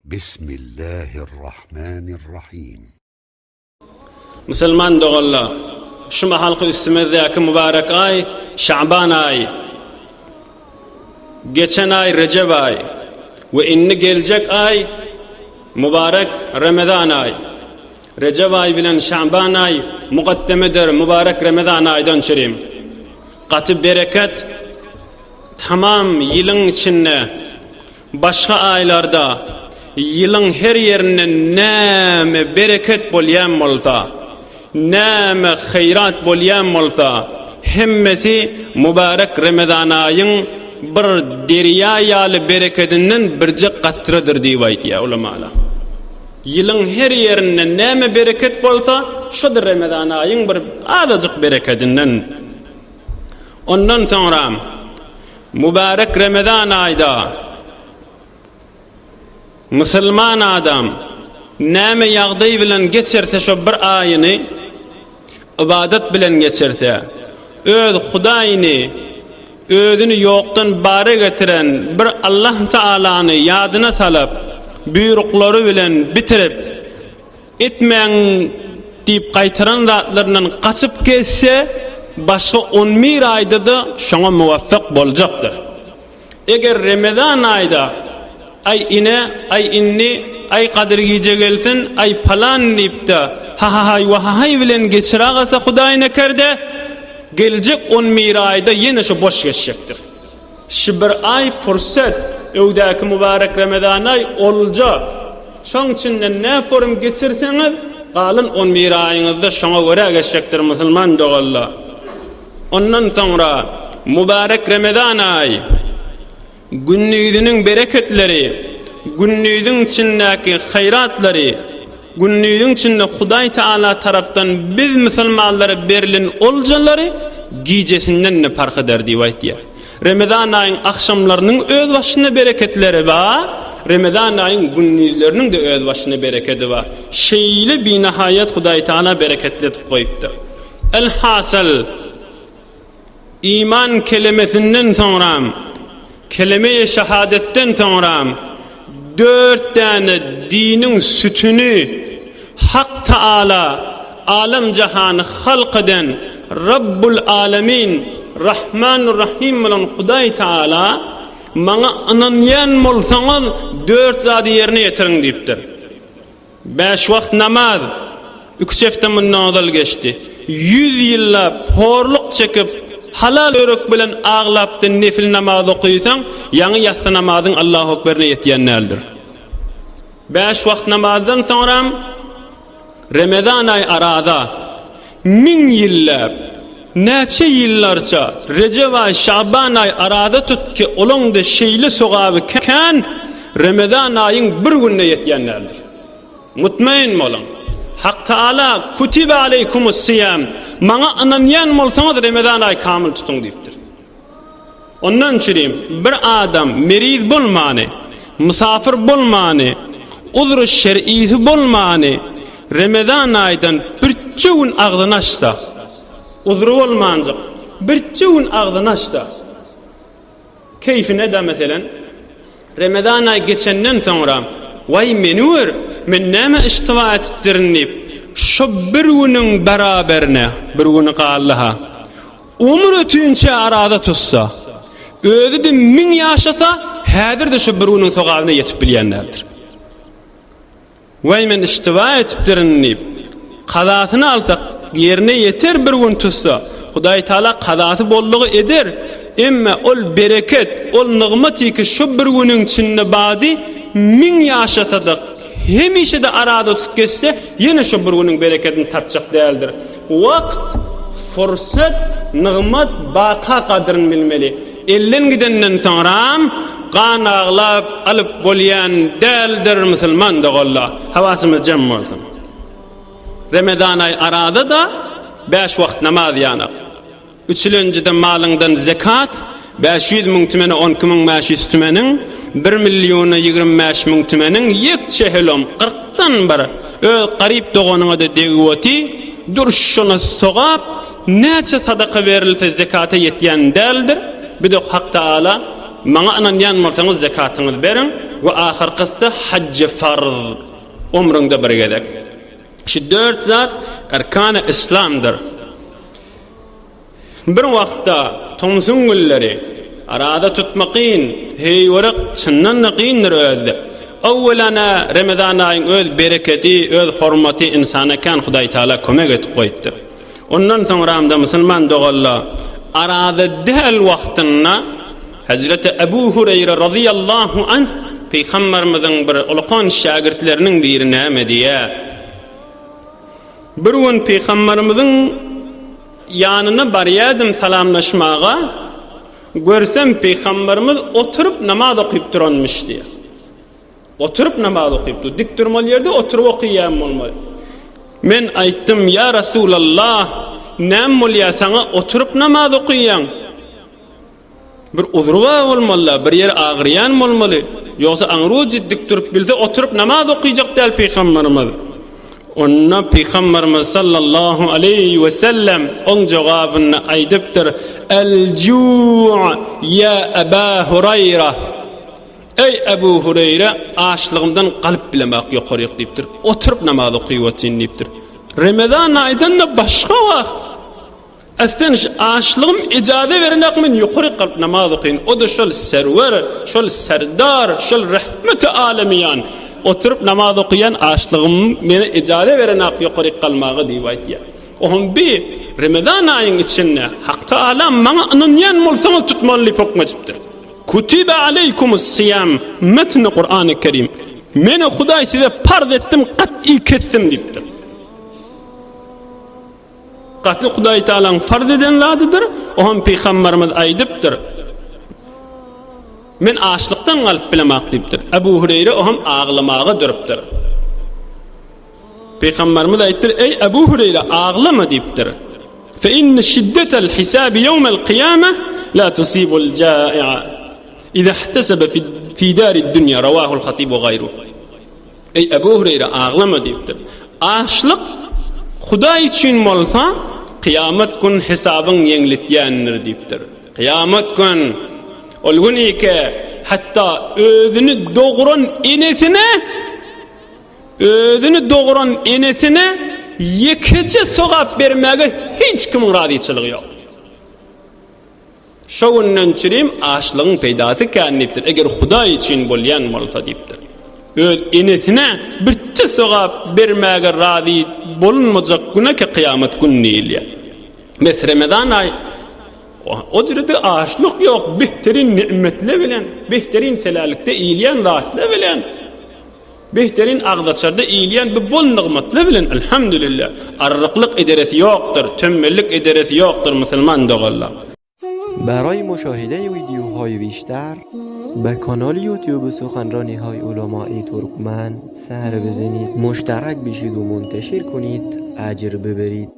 Bismillahirrahmanirrahim. Musulman doganlar, şu mahalky üstümizdäki mübarek aý Şaban aýy, geçen aý Rejep aýy we indi geljek aý mübarek Remezan aýy. Rejep aýy bilen Şaban aýy mukaddemedir mübarek Remezan aýdan çürim. Gaty bereket tamam ýylyň içinde Başga aýlarda ýylyň her ýerinde näme bereket bolýan bolsa, näme haýrat bolýan bolsa, hemmesi mübärek Remezan aýyň bir derýa ýaly berekedinden birje gatradyr diýip aýdýar ulamalar. Ýylyň her ýerinde näme bereket bolsa, şo-da Remezan aýyň bir azajyk berekedinden. Ondan soňra Mübärek Remezan aýda musulman adam näme ýagdaý bilen geçirse şo bir aýyny ybadat bilen geçirse, öz Hudaýyny özüni ýokdan bara getiren bir Allah Taalany ýadyna salyp, buýruklary bilen bitirip, Etmäň diýip gaýtaran zatlaryndan gaçyp gezse, başga on bir aýda-da şoňa muwaffak boljakdyr. Eger Remezan aýda, Aý ine, aý indi, aý Gadyr gije gelsin, aý palan diýip-de, ha-ha-haý, wa-ha-haý bilen geçiragasa Hudaý nekerde, geljek on bir aýda ýene şo boş geçjekdir. Şu bir aý fursat, öwdäki mübarek Remezan aý olja. Şoň içinde nä forum geçirseňiz, galan on bir aýyňyzda şoňa görä geçjekdir musulman doganlar. Ondan soňra mübarek Remezan aý gündiziniň bereketleri, gündiziň içindäki haýratlary, Gündiziň içinde Hudaý Teala tarapdan biz musulmanlara berlen oljalary gijesinden-de parh eder diýip aýtýar. Remezan aýyň agşamlarynyň öz başyna bereketleri bar, Remezan aýyň gündizleriniň-de öz başyna berekedi bar. Şeýle binahaýat Hudaý Teala bereketli edip goýupdyr. Elhasyl, Iman kelemesinden soňram, keleme-i şehadetden soňram dört däne diniň sütüni Hak Taala alem-jahany halk eden Rabbul Alemin Rahmanur-Rahim bolan Hudaý Taala maňa ynanýan bolsaňyz dört zady ýerine ýetiriň diýipdir. Bäş wagt namaz, üç hepde mundan ozal geçdi. Ýüz ýyllap horluk çekip, halal ýürek bilen aglapda nefil namaz okysaň, ýaňy ýassy namazyň Allahu Ekberine ýetýän däldir. Bäş wagt namazdan soňram Remezan aý araza, müň ýyllap, näçe ýyllarça Rejep aý, Şaban aý araza tut ki, olaň-da şeýle sogaby kän, Remezan aýyň bir gününe ýetýän däldir. Mutmain boluň. Hak Taala Kutibe aleýkumus siýam, maňa ynanýan bolsaňyz Remezan aýy kamyl tutuň diýipdir. Ondan çürim, bir adam meriz bolmany, mysafyr bolmany, uzry şer'isi bolmany, Remezan aýdan birçe gün agzyny açsa, uzry bolmanjyk, birçe gün agzyny açsa, keýfine-de meselen, Remezan aýy geçenden soňra, Waý meni gör, men näme iştiba etipdirin diýip, şo bir günüň beraberine, bir güni galdy-ha, Ömür ötünçä araza tutsa, özi-de müň ýaşasa, häzir-de şu bir günüň sogabyna ýetip bilýän däldir. Waý, men iştiba etipdirin diýip, kazasyny alsak, ýerine ýeter bir gün tutsa, Hudaý Taala kazasy boldugy eder, emma ol bereket, ol nygmat ki şu bir günüň içinde bady müň ýaşasa-da, hemişe-de araza tutup geçse, ýene şu bir günüň berekedini tapjak däldir. Wagt, fursat, nygmat baka gadryn bilmeli. Elden gidenden soňram gan aglap alyp bolýan däldir musulman doganlar. Hawasymyz jem bolsun. Remezan aý arada-da bäş wagt namaz ýanak. Üçülenjide malyňdan zekat, 500 müň tümene 12500 tümeniň, bir milliona 25 müň tümeniň ýek çehelom, kyrkdan bir, öz garyp doganyňa-da degip oty, dur şona sogap, näçe sadaka berilse zekata ýetýän däldir, bir-de Hak Taala. Maňa ynanýan bolsaňyz zekatyňyzy beriň we ahyrkysy hajj farz, ömrüňde bir gezek. Şu dört zat erkany yslamdyr. Bir wagtda tomsuň günleri araza tutma kyn, heýwerek çyndan-da kyndyr özde. Öwwelana Remezan aýyň öz bereketi, öz hormaty ynsana kän Hudaý Taala kömek edip goýupdyr. Ondan soňramda musulman doganlar araza däl wagtynda Hezreti Ebu Hureýre razyýallahu anh Pygamberimiziň bir ulakan şägirtleriniň biri näme diýýär? Bir gün Pygamberimiziň ýanyna barýadym salamlaşmaga, görsem Pygamberimiz oturyp namaz okyp duranmyş diýýär. Oturyp namaz okyp dur. Dik durmaly ýerde oturyp okaýan bolmaly. Men aýtdym, Ýa Resulallah, näme bolýar saňa oturyp namaz okaýaň? Bir uzry bar bolmaly-da, bir ýeri agyrýan bolmaly. Ýogsa aňrujy dik durup bilse, oturyp namaz okyjak däl pygamberimiz. Onda pygamberimiz sallallahu aleýhi we sellem oň jogabyny aýdypdyr, El-ju' ýa Aba Huraýra. Eý, Ebu Hureýre, açlygymdan galyp bilemok ýokaryk diýipdir. Oturyp namaz okyp otyryn diýipdir. Remezan aýdan-da başga wagt. Aslen şu açlygym ijaza berenok men ýokaryk galyp namaz okaýyn. O-da şol serwer, şol serdar, şol rehmeti alemiýan. Oturyp namaz okaýan açlygym meni ijaza berenok ýokaryk galmaga diýip aýtýar. Ohm bi Remezan aýyň içinde Hak Taala maňa ynanýan bolsaňyz tutmaly diýip höküm edipdir. Kutibe aleýkumus siýam metni Kurany Kerim. Meni Hudaý size parz etdim, gat'y kesdim diýipdir. Gaty Hudaý Tagalaň farz eden zadydyr. O hem pygamberimiz aýdypdyr. Men açlykdan galyp bilemak diýipdir. Ebu Hüreýre o hem aglamaga durupdyr. Pygamberimiz aýtdyr, Eý Ebu Hüreýre, aglama diýipdir. Fe inne şiddetel hisabi ýewmel kyýame la tusibul ja'i'a iza ihtasaba fi darid dünýa rawahul Hatib we gaýru. Eý Ebu Hüreýre, aglama diýipdir. Açlyk Hudaý üçin bolsa, kyýamat gün hesabyň ýeňletýändir diýipdir. Kyýamat gün ol gün ike hatda özüni dogran enesine Özüni dogran enesine ýekeje sogap bermäge hiç kimiň razyçylygy ýok. Şo günden çürim açlygyň peýdasy kän diýipdir, eger Hudaý üçin bolýan bolsa diýipdir. Öz enesine birje sogap bermäge razy bolunmajak güne ki kyýamat gün diýilýär. Bes Remezan aý o ýerde açlyk ýok, behterin nimetler bilen, behterin selälikde iýilýän zatlar bilen Behterin agzaçarda iýilýän bu bol nygmatlar bilen Elhamdülillah arryklyk ederesi ýokdur, tembellik ederesi ýokdur musulman doganlar. برای مشاهده ویدیوهای بیشتر به کانال یوتیوب سخنرانی های علمای ترکمن سر بزنید مشترک بشید و منتشر کنید اجر ببرید.